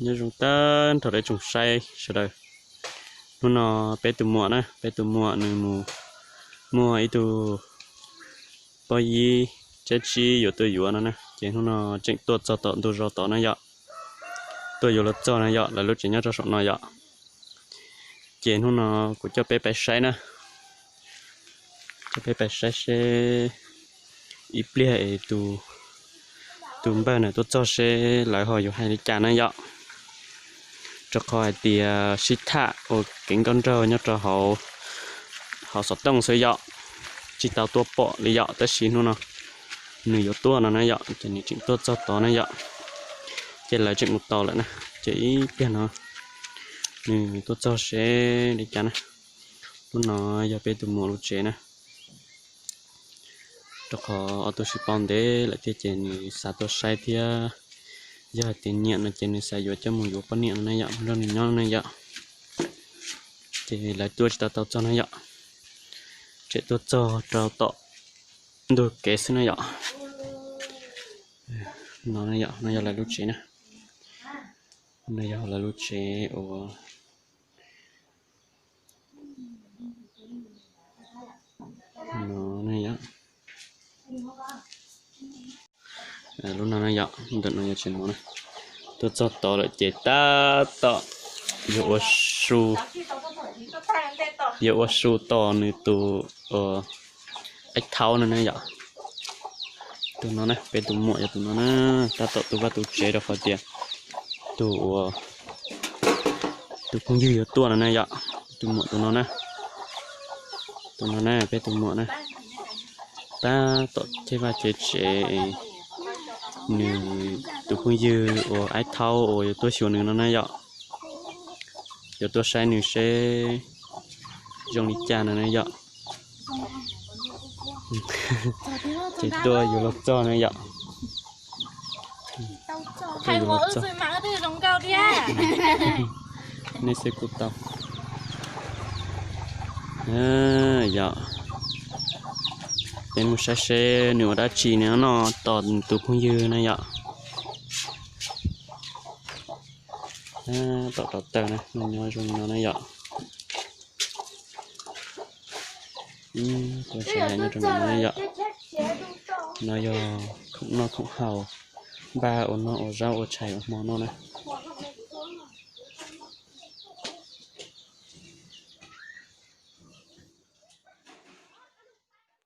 Nyob zoo tag nrho ib tsoom saib sawv daws. Hnub no peb tus muam na, peb tus muam nws mus muag ib tug pob yib tsab tsib yuav tuaj yuav no na, ces hnub no tseem tuaj txog tom ntug zos tod na yom. Tuaj yuav luag txog na yom, lawv lub tsev nyob rau saum no yom. Ces hnub no kuv coj peb pais saib na, coj peb pais saib seb ib pliag es tus npawg na tuaj txog seb lawv ho yuav hais li cas na yom. Rau qhov hais tias sib tham ua kev nkauj nraug nyob rau hauv xov tooj xwb yom, tsis tau tuaj pom li yom, tab sis hnub no nws yuav tuaj no na yom, ces nws tseem tuaj txog tod na yom. Ces lawv tseem mus tau lawm na, ces ib pliag no nws tuaj txog seb li cas na. Lub no yog peb tus muam lub tsev na. Rau qhov ob tug sib paub ntev lawm thiab ces nws xav tuaj saib thiab. Yog hais tias nyiam no ces nws xav yuav coj mus yuav poj niam no na yom, nrog nws nyob no na yom. Ces lawv tuaj tsis tau tau txog na yom, tseem tuaj txog rau tom ntug kev xwb na yom. No, no yog lawv lub tsev na, no yog lawv lub tsev uas no na yom. Lub no na yom, ntawm no yog tsev mov na. Tuaj txog tod lawm ces tab tom yuav ua su, yuav ua su tos nws tus aib thaub no na yom. Tus no na, peb tus muam yog tus no na, tab tom tu vaj tu tsev rau qhov tias tus uas tus phooj ywg yuav tuaj no na yom. Tus muam tus no na, tus no na, peb tus muam na, tab tom cev vaj cev tsev, nws tus phooj ywg uas aib thaub uas yuav tuaj xyuas nws no na yom, yuav tuaj saib nws seb zoo li cas no na yom. Ces tuaj yuav luag txog na yom. Nej xwb kuj tau. Yog, peb mus saib seb nws ua dab tsi nws noj tos tus phooj ywg na yom. Tom rau taw na, nyob zoo no na yom. Tuaj saib nyob rau no na yom. No yog khoom noj khoom haus, npaj ua noj ua zaub ua tshais ua hmo noj na.